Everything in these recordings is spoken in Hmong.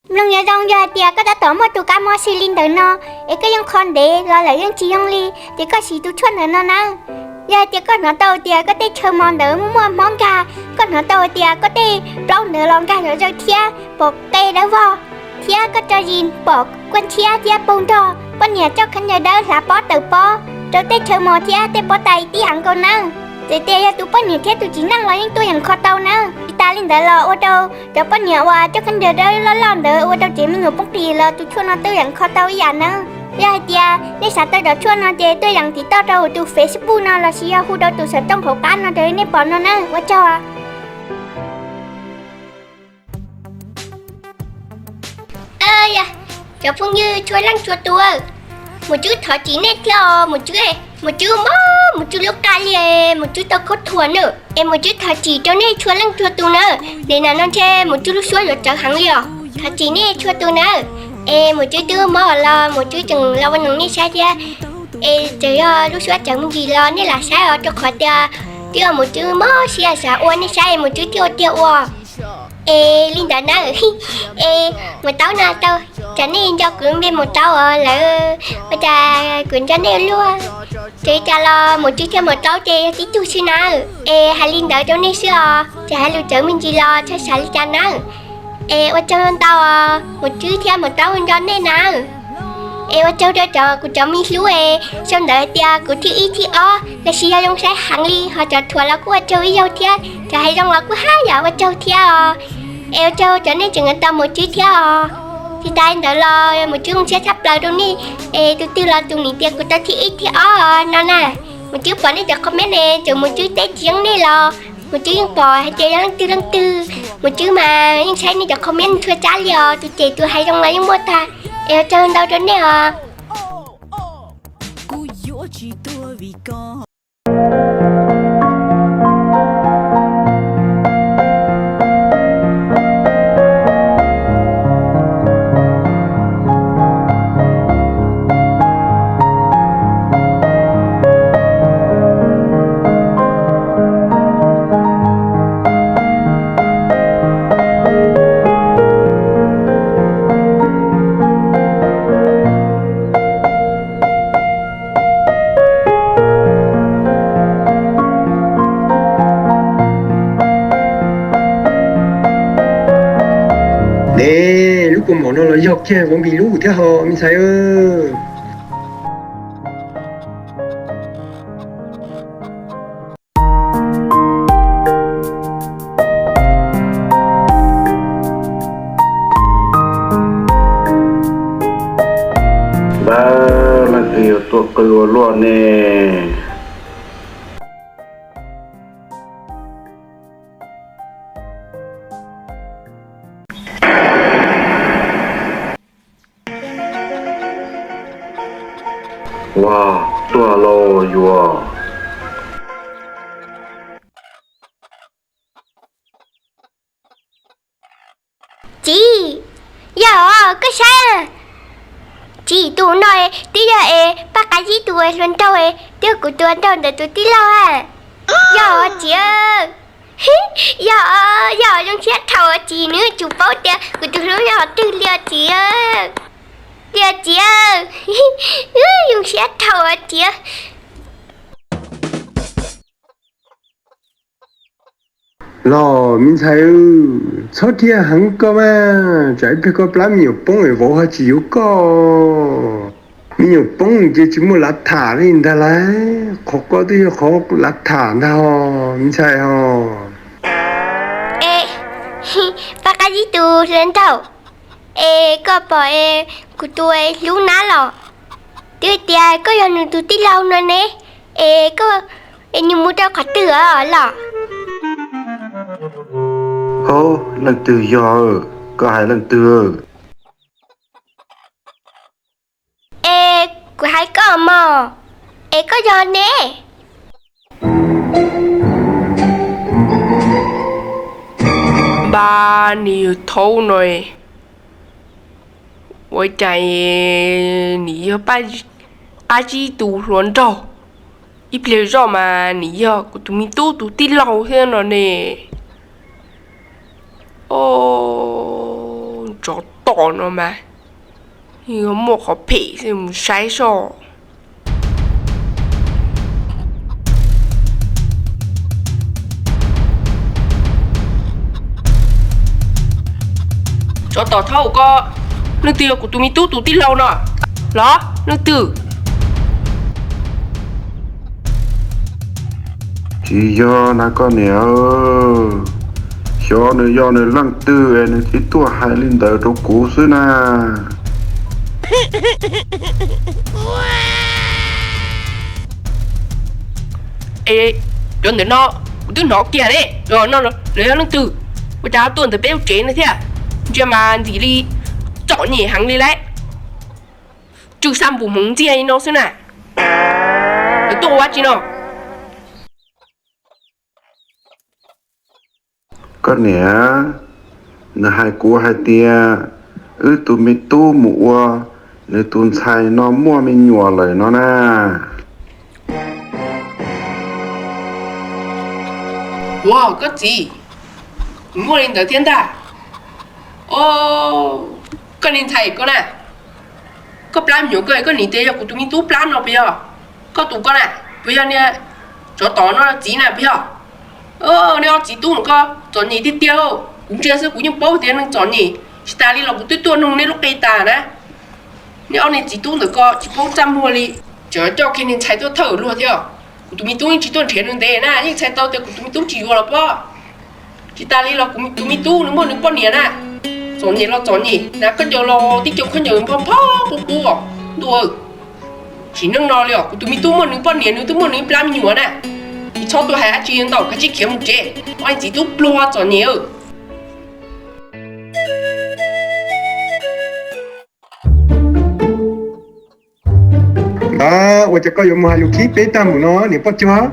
Mloog yuav zoo, yog hais tias koj tab tom muaj tus kab mob si li ntawm no, es koj yeej kho ntev los lawm yeej tsis zoo li, ces koj siv tus tshuaj ntawm no nawb. Yog hais tias koj hnov tau tias koj tej chaw mos ntawd muaj muaj mob nkag, koj hnov tau tias koj tej plaub ntawd los nkag zom zaws thiab pom qe dawb vog, thiab koj tso zis pom kuaj ntshiab thiab paug nrog, poj niam tso khaub ncaws dawb hlav pob tawm pob rau tej chaw mos thiab tej pob tais tib yam nkaus nawb. Txawm tias yog tus poj niam thiab tus txiv neej los yeej tuaj yeem kho tau nawb. Tsis tas li ntawd los ua rau cov poj niam uas tso khaub ncaws dawb loj loj ntawd ua rau tsev me nyuam poob qis los tus tshuaj no tuaj yeem kho tau ib yam nawb. Yog hais tias nej xav tau cov tshuaj no ces tuaj yeem tiv tauj rau tus Facebook no lossis yog hu rau tus xov tooj hauv qab no raws li nej pom no nawb. Ua tsaug. Cov phooj ywg txhua leej txhua tus, mus tswb thov txim nej thiab os. Mus tswb, mus tswb mob, mus tswb lub qa li, mus tswb tau khaub thuas na. Es mus tswb thov txim rau nej txhua leej txhua tus na. Nim no ntshe mus tswb lub suab yuav tsawv heev li os. Thov txim nej txhua tus na. Es mus tswb twb mob los mus tswb tseem los ua neeg nej saib thiab. Es txawm yog lub suab tsawv me ntsis los nej lam saib os, rau qhov tias twb yog mus tswb mob siab xav ua nej saib es mus tswb thiaj ua tiag ua. Es li ntawd na, es mus taub no tau, tsam nej nco kuv npe mus taub os lawm, ua cas kuv nco nej ua luaj. Txawm li cas los mus tswb thiab mus taub ces yog tib tug xwb na. Es hais li ntawd rau nej xwb os, txawm hais lus tsawv me ntsis los txhob xav li cas na. Es ua tsaug ntau os, mus tswb thiab mus taub nco nej na. Es ua tsaug rau cov kuv cov me hlub es sau ntawv hais tias kuv thib ib thib ob lossis yog zoo saib heev li, ho cov thuam los kuj ua tsaug ib zaug thiab, cov hais zoo los kuj haj yam ua tsaug thiab os. Es ua tsaug cov nej tseem tau mus tswb thiab os. Tsis tas li ntawd los mus tswb zoo siab tshaj plaws rau nej, es tus twg los tus nim tias kuv tau thib ib thib ob no na. Mus tswb pom nej cov comment ne, txawm mus tswb teb tsis yeej nej los mus tswb yeej pom hais tias yog leej twg leej twg. Mus tswb mas yeej saib nej cov comment txhua tsab li os, tus cem tus hais zoo los yeej muaj tag. Es ua tsaug ntau rau nej os. Ne, lub kaus mom no los yog kiag vauv Npis lub thiab ho me ntxhais. Ntawd leej twg yuav tuaj qw ua luaj ne? Ua, tuaj los yuav. Txiv, yog koj saib, txiv, tus no twb yog es Paj Qab Zib tus hluas nraug, twb yog kuv tus hluas nraug ntawm tus tij laug a. Yog txiv, yog, yog zoo siab dhau txiv, nws tsis paub tias kuv tus hlub yog twg li os txiv. Li os txiv, zoo siab dhau txiv. Los me ntxhais, txhob dhia heev koj mas, tsam ib pliag koj plab me nyuam poob es vauv ho tsis yuav koj. Me nyuam poob ces tsis muaj lav tham li ntag lauj, qhov koj twb yog qhov lav tham ntag os me ntxhais os. Es, Paj Qab Zib tus hluas nraug, es koj pom es kuv tus hlub nab los, twb tias koj yog nws tus tij laug no ne, es koj, es nws mus rau qhov twg os los? Hov, leej twg yog? Koj hais leej twg? Es kuv hais koj mog, es koj yog ne? Npab, nws yog thaub no, ua cas nws yog Qab Zib tus hluas nraug, ib pliag zoj mas nws yog kuv tus me tub tus tij laug thiab no ne. Os, tsov tom no mas yuav muaj qhov phem xwb, mus saib soj. Tsov tom thaub ko, leej twg yog kuv tus me tub tus tij laug no los? Leej twg? Tsis yog na koj niam, xyov nws yog nws leej twg es nws thiaj tuaj hais li ntawd rau kuv xwb na. Es cov ntawm no kuv twb hnov kiag ne, no lawv yog leej twg? Ua cas tuaj ntawm peb lub tsev no thiab? Ntsia mas ntxim li txom nyem heev li lauj. Tsw xa npum hmoov ntxiag li no xwb na. Lawv tuaj ua dab tsi no? Koj niam, nws hais kuv hais tias wb tus me tub mus ua nws tus ntxhais no muaj me nyuam lawm no na. Ua koj txiv, muaj li ntawd thiab ntag. O, koj niag ntxhais koj na, koj plab me nyuam koj, koj niam tias yog kuv tus me tub plab no puas yog? Koj tus koj na, puas yog niag tsov tom no txiv na puas yog? Niag ob txiv tub no koj txom nyem tiag tiag. Kuv ntsia xwb kuv yeej paub tias neeg txom nyem, tsis tas li los kuv twb tuaj nug nej lub qe tas na. Nej ob niag txiv tub ntawm ko tsis paub txaj muag li, tseem coj kiag niag ntxhais tuaj thawj luag thiab. Kuv tus me tub yeej tsis tuaj nrhiav nws ntev na, yeej txhais tau tias kuv tus me tub tsis yuav los pob. Tsis tas li los kuv tus me tub nws muaj nws poj niam na. Txom nyem los txom nyem na, koj ncaws los tib co khaub ncaws npog npog qub qub os ntuj. Tsis neej no li os, kuv tus me tub muaj nws poj niam, nws twb muaj nws plab me nyuam na. Tsis txhob tuaj hais dab tsi ntau, kav tsij khiav mus tsev, ob niag txiv tub pluag txom nyem. Ua cas koj yuav mus hais lus khib peb tag npaum no niam Poj Cuag?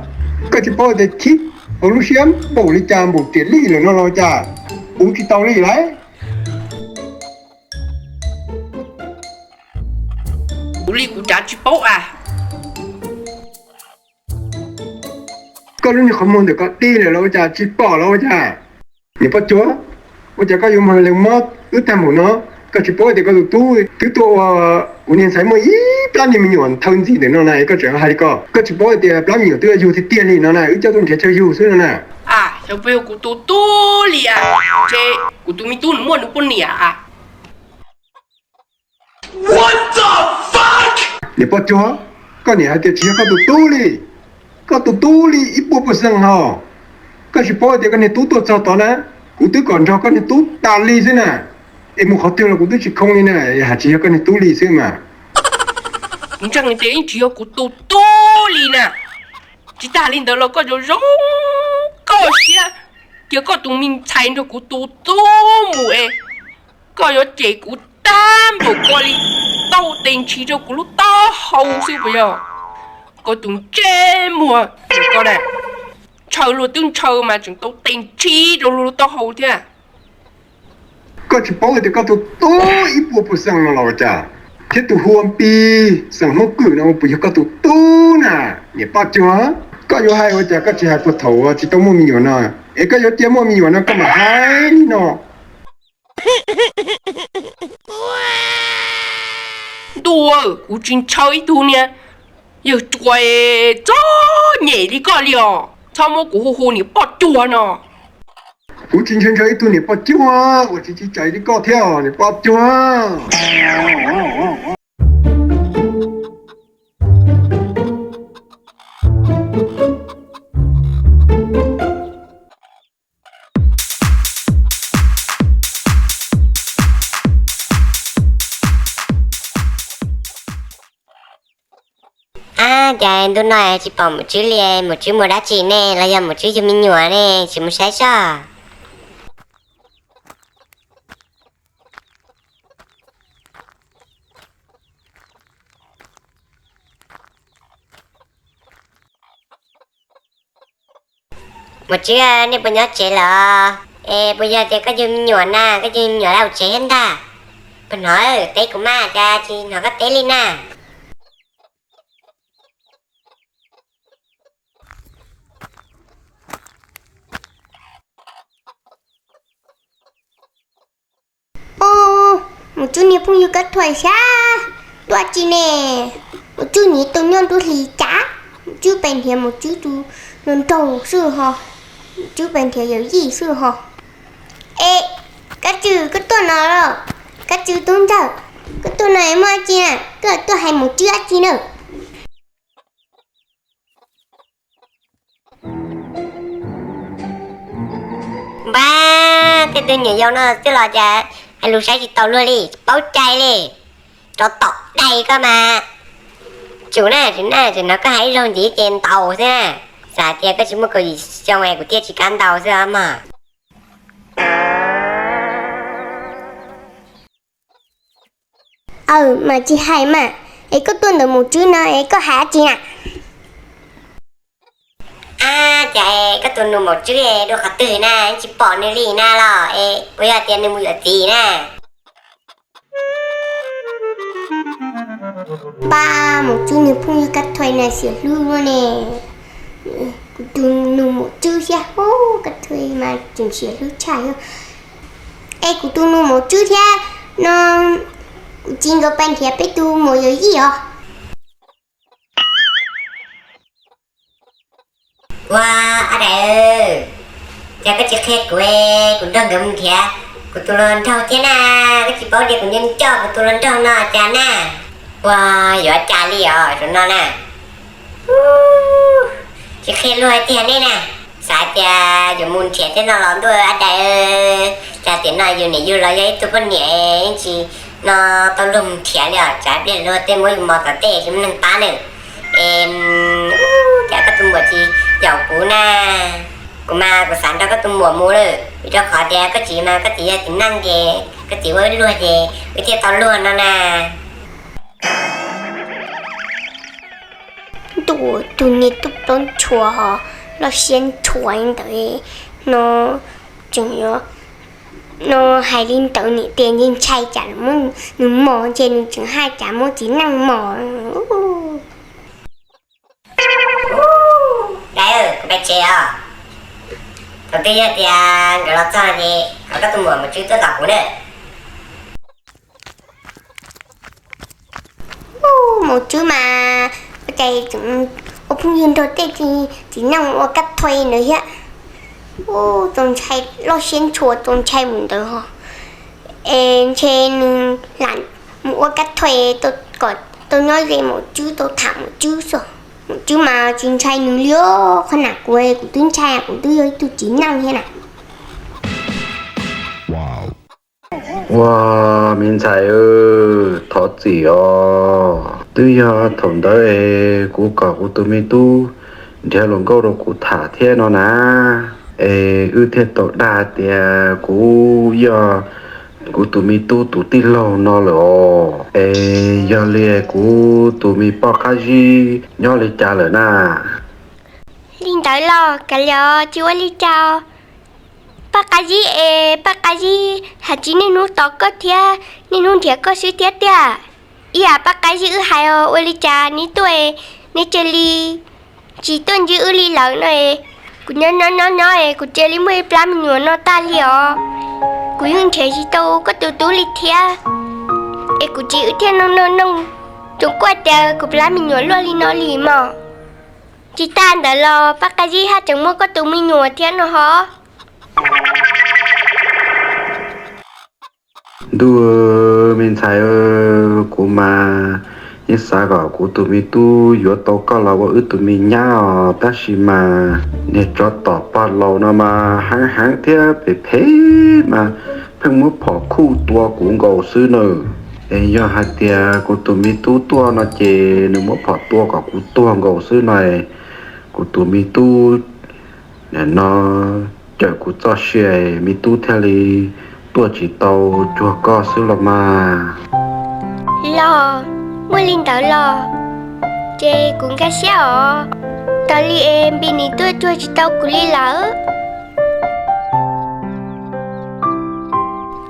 Koj tsis paub tias khib hauv lub siab npaum li cas, npaum riam lij lawm no los cas? Puv tsis tau li lauj. Kuv li kuv cav tsis paub as. Koj lub niag qhov muag ntawm ko dig lawm los ua cas tsis pom los ua cas? Niam Poj Cuag, ua cas koj yuav mus hais lus mob wb tag npaum no? Koj tsis paub tias koj tus tub twb tuaj ua kuv niag ntxhais muaj ib plab niag me nyuam nthawv ntxiv ntawm no na, koj tseem hais li ko. Koj tsis paub tias plab me nyuam twb yug tiag tiag li no na, wb coj tuaj nrhiav chaw yug xwb no na. Xyov puas yog kuv tus tub li as, ntshe kuv tus me tub nws muaj nws poj niam as. Niam Poj Cuag, koj niam hais tias tsis yog koj tus tub li. Koj tus tub li ib puas percent hos. Koj tsis paub tias koj niag tub tuaj txog tod na, kuv twb kom nrog koj niag tub tas li xwb na. Es mus qhov twg los kuv twb tsis khoo li na, hais tsis yog koj niag tub li xwb mas. Kuv ntseeg tias yeej tsis yog kuv tus tub li na. Tsis tas li ntawd los koj zoo zoo koj siab cia koj tus me ntxhais nrog kuv tus tub mus es koj yuav cem kuv tag npaum ko li, tau tes ntshis rau kuv lub taub hau xwb puas yog? Koj tus ntsej muag ko na, ntshaw luag twb ntshaw mas tseem tau tes ntshis rau luag lub taub hau thiab. Koj tsis paub tias koj tus tub ib puas percent no los ua cas? Thiab tus hu ua Npis xeem Hmoob Kwm no puas yog koj tus tub na? Niam Poj Cuag, koj yuav hais ua cas koj tsis hais puag thaum uas tsis tau muaj me nyuam no, es koj yuav cia muaj me nyuam no koj mam hais li no. Ntuj, kuv tsis ntshaw ib tug niag yawg ruam txom nyem li koj li os, txhob muab kuv hu hu niam Poj Cuag no. Kuv tsis ntshaw ntshaw ib tug niam Poj Cuag uas tsis tsim txom li koj thiab niam Poj Cuag. Ab, cas ntu no tsis pom Maum Tswb li, Maum Tswb mus dab tsi ne, los yog Maum Tswb yug me nyuam ne, tsis mus saib soj. Maum Tswb, nej puas nyob tsev lawm? Es puas yog tias koj yug me nyuam na, koj yug me nyuam lawm tsev thiab ntag? Puas hnov teb kuv mas, cas tsis hnov koj teb li na? Mus Tswb niag phooj ywg Kab Thuav xyab, tuaj tsi ne? Mus Tswb niag tau nyob nruab hlis cas? Mus Tswb pes nrhiav Mus Tswb tus hluas nraug xwb ho. Mus Tswb pes nrhiav yawm yij xwb ho. Es Kab Tswb, koj tuaj no los? Kab Tswb tub ntxawg, koj tuaj no muaj dab tsi na? Koj tuaj hais Mus Tswb dab tsi na? Npab, tej tug nyuam yaus no twb los cas hais lus saib tsis taus luag li, tsis paub cai li. Rov tom dais koj mas. Tsum na, tsum na, tsum no koj hais ib zaug ntxiv ces ntaus xwb na. Xav tias koj tsis muaj kaum yim xyoo es kuv thiaj tsis kav ntaus xwb os mog. Aw, mas tsis hais mas, es koj tuaj ntawm Mus Tswb no es koj hais dab tsi na? Ab, cas koj tus nus Mus Tswb dua qhov twg na, tsis pom nws li na los es puas yog tias nws mus yuav txiv na? Npab, Mus Tswb niag phooj ywg Kab Thuav na xiam hlub luaj ne. Kuv tus nus Mus Tswb thiab, Kab Thuav mas tseem xiam hlub tshaj thiab. Es kuv tus nus Mus Tswb thiab no, kuv txiv nkawd pais nrhiav peb tus muam yawm yij os. Ua, Ab Dais, cas koj tsis qhia kuv, kuv nrog nkawd mus nrhiav kuv tus hluas nraug thiab na? Koj tsis paub tias kuv nyob coj kuv tus hluas nraug no cas na? Ua, yuav cas li os zaum no na. Tsis qhia luag tiag nej na. Xav tias yuav mus nrhiav thiab no los ntuj Ab Dais, cas tiam no yus niam yus los yog ib tug poj niam yeej tsis no tau luag mus nrhiav li os, tsam pliag luag tej muab yus mos tom tej tsis muaj neeg pab na. Es cas koj tus muam tsis yaum kuv na? Kuv mas kuv xav nrog koj tus muam mus lawm, vim rau qhov tias koj txiv mas koj txiv yog txiv neej ces koj txiv ua ib luag ces wb thiaj tau luag no na. Ntuj, tus niag tub plaub ntshua ho loj siab ntshua li ntawd no, tseem yuav no hais li ntawd, niam tias ntshe ntshai tsam muab nws mos ntshe nws tseem haj tsam muab txiv neej mos. Dais, kuv pais tsev os. Thaum twg yog tias nkawd los txog ces kom koj tus muam Mus Tswb tuaj tom kuv na. Mus Tswb mas ua cas tseem ua phooj ywg nrog tej txiv neej ua Kab Thuav ntawd thiab. Txaus ntshai, loj siab ntshua txaus ntshai mus ntawd ho. Es ntshe nws lam mus ua Kab Thuav kom tau nyob ze Mus Tswb, tau tham Mus Tswb xwb. Mus Tswb mas tsis ntshai nws li os. Qhov nam kuv, kuv twb ntshai, kuv twb yog ib tug txiv neej thiab na. Ua, me ntxhais, thov txim os. Twb yog thaum ntawd es kuv kom kuv tus me tub nrhiav hluas nkauj rau kuv tham thiab no na, es wb thiaj tau dag tias kuv yog kuv tus me tub tus tij laug no lawm os. Es yog li kuv tus me poj qab zib nyob li cas lawm na? Li ntawd los kav liam, tsis ua li cas. Poj qab zib es poj qab zib, hais tsis niaj hnub tos koj thiab niaj hnub nrhiav koj xwb thiab tiag. Ib yam poj qab zib wb hais os, ua li cas neb tuaj es neb cia li tsis tuaj ntsib wb li lawm no es, kuv nyob nyob nyob nyob es kuv cia li muaj ib plab me nyuam no tag li os. Kuv yeej nrhiav tsis tau koj tus tub li thiab, es kuv txiv wb thiaj noog noog noog, tsoom kuaj tias kuv plab me nyuam luaj li no li mog. Tsis tas ntawd los poj qab zib haj tseem muaj koj tus me nyuam thiab no ho. Ntuj, me ntxhais, kuv mas yeej xav kom kuv tus me tub yuav tau koj los ua wb tus me nyab os, tab sis mas niag tsov tom pog laus no mas heev heev thiab phem phem mas pheej muab phom khuj tua kuv nkaus xwb na. Es yog hais tias kuv tus me tub tuaj no ces nws muab phom tua kom kuv tuag nkaus xwb no. Kuv tus me tub nim no cawm kuv txoj sia, me tub thiaj li tuaj tsis tau cuag koj xwb los mas. Los, muaj li ntawd los, ces kuv nkag siab os. Tas li es Npis nim tuaj cuag tsis tau kuv li lawm.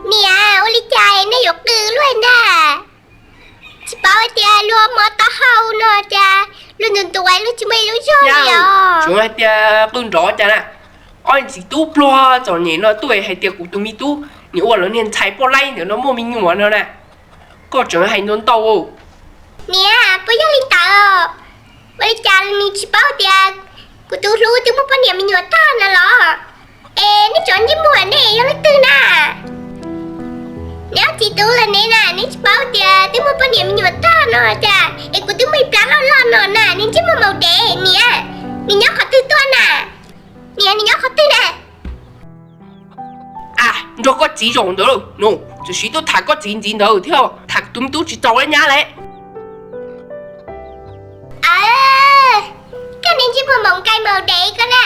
Niam, ua li cas nej yuav qw luaj ntag? Tsis paub tias luag mob taub hau no cas luag ntuav ntuav luag tsis muaj ib lub zog li os. Tsuas hais tias qw nrov cas na. Ob txiv tub pluag txom nyem no tuaj hais tias kuv tus me tub nws ua lawv niag ntxhais poj laib ntawm no muaj me nyuam no na. Koj tseem hais ntau ntau. Niam, puas yog li ntawd? Ua li cas nws tsis paub tias kuv tus hlub twb muaj poj niam me nyuam tag no los? Es neb cov ntsej muag nej yog leej twg na? Neb ob txiv tub los neb na, neb tsis paub tias twb muaj poj niam me nyuam tag no cas? Es kuv twb muaj ib plab loj loj no na, neb ntsej muag maum dev niam. Nws nyob qhov twg tuaj na? Niam, nws nyob qhov twg na? A, nrog koj txiv zaum ntawd, no, txawm siv tuaj tham koj txiv ntxiv ntawd thiab, tham tus me tub tsis txaus nyab lawm. Koj niag ntsej muag maum nkaim maum dev koj na,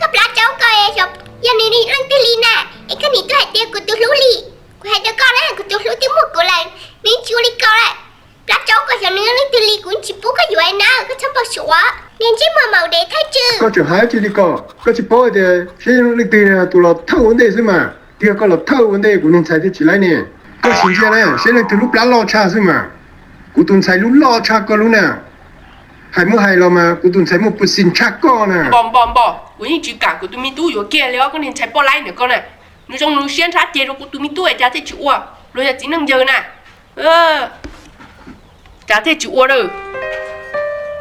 koj plab tsaub koj, yog nws leej twg li na, es koj nim tuaj hais tias kuv tus hlub li. Kuv hais rau koj na, kuv tus hlub twb muaj kuv lawm, nws tsis ua li ko lawm. Plab tsaub koj, xyov nws leej twg li, kuv tsis pub koj yuav na, koj txhob npau suav. Niag ntsej muag maum dev thawj tswg. Koj tseem hais tsis li ko, koj tsis paub tias seb leej twg tus los thawj ua ntej xwb mas. Tiag koj los thawj ua ntej kuv niag ntxhais thiaj tsis laib ne. Koj sim ntsia na, seb leej twg lub plab loj tshaj xwb mas. Kuv tus ntxhais lub loj tshaj koj lub na. Hais muaj hais los mas kuv tus ntxhais muaj pes xis tshaj koj na. Npo npo npo, kuv yeej tsis kam kuv tus me tub yuav kiag li os, koj niag ntxhais poj laib ntawm koj na. Nws zoo nws siab nrhab ceg rau kuv tus me tub es cas thiaj tsis ua, luag yog txiv neej yawg na. Cas thiaj tsis ua lawm?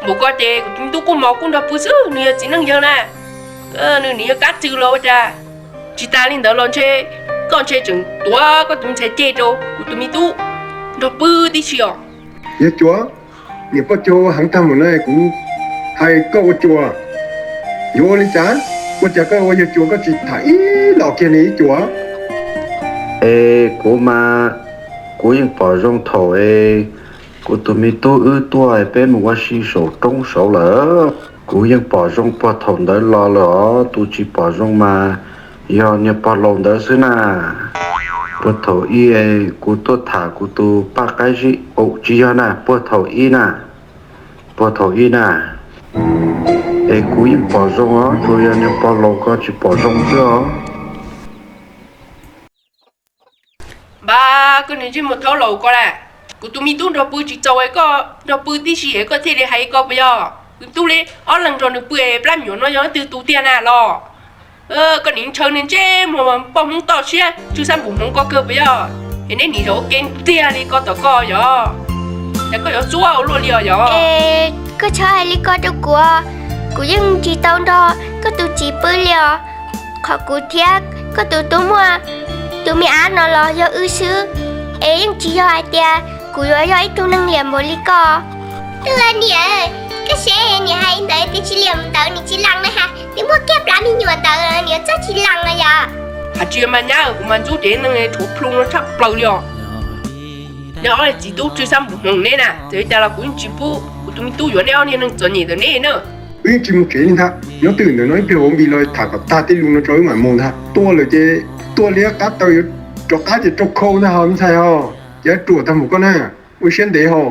Npaum ko ces kuv tus me tub kuj mos kuj nrog pw xwb, nws yog txiv neej yawg na. Nws nim yog kab txwg los ua cas. Tsis tas li ntawd los ntshe koj ntshe tseem tuav koj tus me ntxhais ceg rau kuv tus me tub nrog pw tib si os. Yawg Cuas, niam poj cuag ua heev tag mus no kuv hais koj ua cuas, yuav ua li cas? Ua cas koj ua yawg cuas koj tsis tham ib los kiag li ib cuas? Es kuv mas, kuv yeej pom zoo thaum es kuv tus me tub wb tuaj peb mus ua si saum roob saud lawm. Kuv yeej pom zoo puag thaum ntawd los lawm os, tus tsis pom zoo mas yog niag pog laus ntawd xwb na. Puag thaum ub kuv tuaj tham kuv tus paj qaib zib, tsis yog na, puag thaum ub na, puag thaum ub na, es kuv yeej pom zoo os, tsuas yog niag pog laus ko tsis pom zoo xwb os. Npab, koj niag ntsej muag thaub laus ko na, kuv tus me tub nrog pw tsis txaus es koj nrog pw tib si es koj thiaj li hais ko puas yog? Kuv tub li ob leeg nrog nws pw es plab me nyuam no yog leej twg tus tiag na los? Koj nim ntshaw niag ntsej muag poj Hmoob toj siab tsw xab npum hmoov ko kawg puas yog? Es neb nim zaum ua ke tiag li ko tom koj yog? Cas koj yuav xuab ua luaj li os yog? Koj txhob hais li ko rau kuv, kuv yeej tsis tau nrog koj tus txiv pw li os. Qhov kuv thiab koj tus tub muaj tus me ab no los yog wb xwb, es yeej tsis yog hais tias kuv yuav yog ib tug neeg liam npaum li koj. Twb niam, koj saib niam hais ntawd tias tsis liam ntawd nws tsis lees na ha, twb muaj kiag plab me nyuam ntawd nws yuav txawj tsis lees los yog? Hais tsis mas nyab, kuv mas ntxub cov neeg rhuav plhu no tshaj plaws li os. Neb ob txiv tub tsw xab npum hmoov neb na, txawm li cas los kuv yeej tsis pub kuv tus me tub yuav neb ob niag neeg txom nyem ntawm neb na. Wb yeej tsis mus tsev li ntag, nyob twj ywm ntawm no ib pliag vauv Npis los tham kom tag tej lus no tso wb mam mus ntag. Tuaj lawm ces tuaj liab qab taw, yuav rov qab ces rau khau ntag ho me ntxhais ho. Ces ruam tag mus koj na, ua siab ntev ho.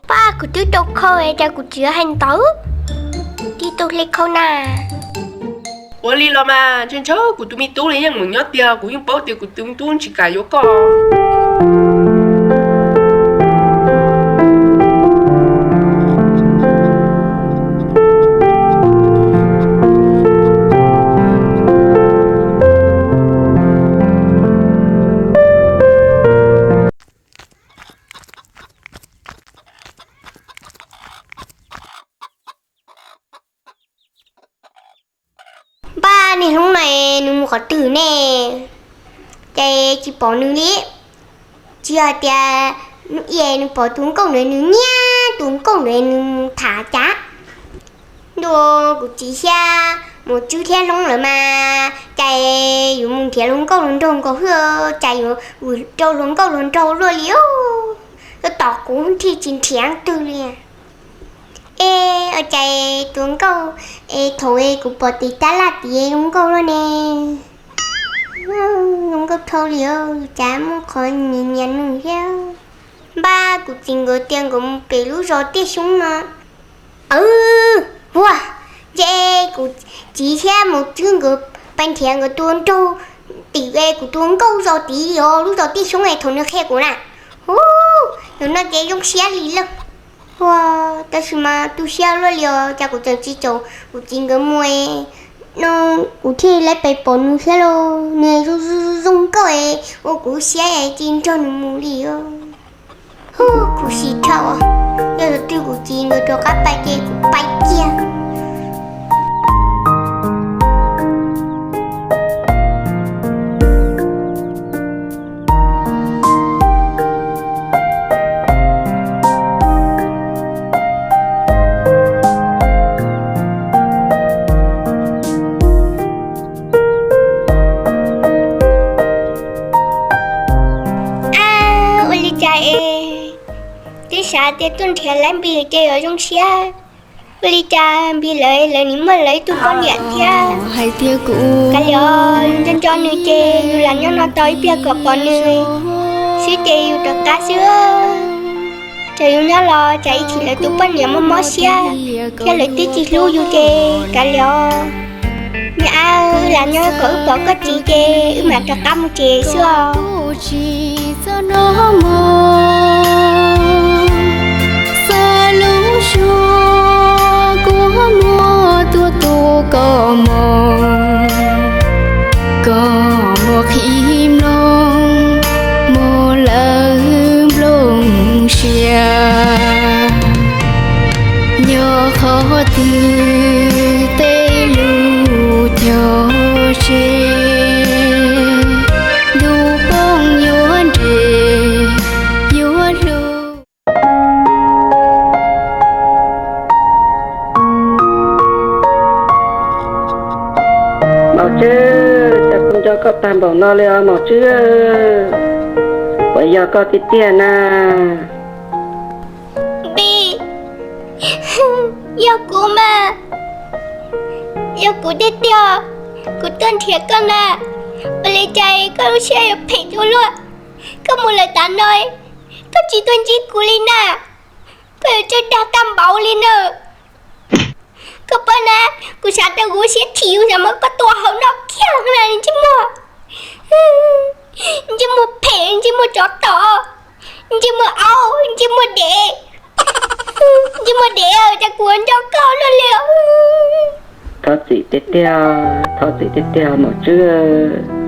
Pab, kuv twb rau khau es cas kuv tseem hais ntawd, tib tug hle khau na. Ua li los mas ntshe ntshaw kuv tus me tub li yeej meem nyob tiag, kuv yeej paub tias kuv tus me tub tsis kam yuav koj. Npab, niag hlub no nws mus qhov twg ne? Ces tsis pom nws li. Tsis yog tias nws pom tus nkauj ntawd nws nyiag tus nkauj ntawd nws mus tham cas. Ntuj, kuv txiv thiab mus tswb thiab hloob lawm mas cas yuav mus nrhiav hluas nkauj hluas nraug nkaus hwj, cas yuav vwm rau hluas nkauj hluas nraug luaj li. Yuav tos kuv thiaj tsis nrhiav twg li. Es ua cas tus nkauj, es thaum kuv pom tes tab laj tid zoo nkauj luaj ne. Zoo nkauj dhau li, cas muaj qhov nyias nyias nws thiab. Npab, kuv txiv nkawd tias nkawd mus pem lub zos Tiaj Xyoob no. Huaj, ntshe kuv txiv thiab mus tswb nkawd pais nrhiav nkawd tus nraug tim kuv tus nkauj zos tid os, lub zos Tiaj Xyoob es thaum nws qhia kuv na. Hu, yog no ces zoo siab li lawm. Huaj, tab sis mas tu siab luaj li os, cas kuv tseem tsis caum kuv txiv nkawd mus es No kuv thiaj li pem pom nws thiab los nws zoo zoo nkauj es ua kuv siab es tsis nrog nws mus li os. Hu, kuv xis thaum yog tus twg kuv txiv nkawd rov qab pais ces kuv pais kiag. Ab, ua li cas es twb xav tias tuaj nrhiav lawv Npis ces yuav zoo siab. Ua li cas Npis lawv, lawv nim muaj lawv ib tug poj niam thiab. Hais tias kuv kav liam, nco nco nws ces yus lam nyob no tau ib pliag kom pom nws xwb ces yus rov qab xwb. Tsam yus nyob los tsam ib chim lawv tus poj niam mob mob siab thiab lawv twb tsis hlub yus ces kav liam. Niam, wb lam nyob kom wb pom koj txiv ces wb mam rov qab mus tsev xwb os. Tsis txhob hnov mog, xa lub suab kua muag tuaj tu koj mog, koj muaj qhib mloog, muaj lawv nplooj siab, nyob qhov twg tej lub cog ze, ntuj poob yuav nres yuav hlub. Maum Tswb, cas kuv nco koj tag npaum no li os Maum Tswb, puas yog koj tiag tiag na? Npis, yog kuv mas, yog kuv tiag tiag, kuv tuaj nrhiav koj na. Ua li cas koj lub siab yuav phem ua luaj? Koj mus lawm tav no, koj tsis tuaj ntsib kuv li na, koj yuav tsawg dag tag npaum li na. Koj paub na, kuv xav tau kuv siab chim, kuv xav muab koj tua hauv no kiag na, ntsej muag, ntsej muag phem, ntsej muag tsov tom, ntsej muag aub, ntsej muag dev, ntsej muag dev, cas kuv nco koj luaj li. Thov txim tiag tiag, thov txim tiag tiag Maum Tswb.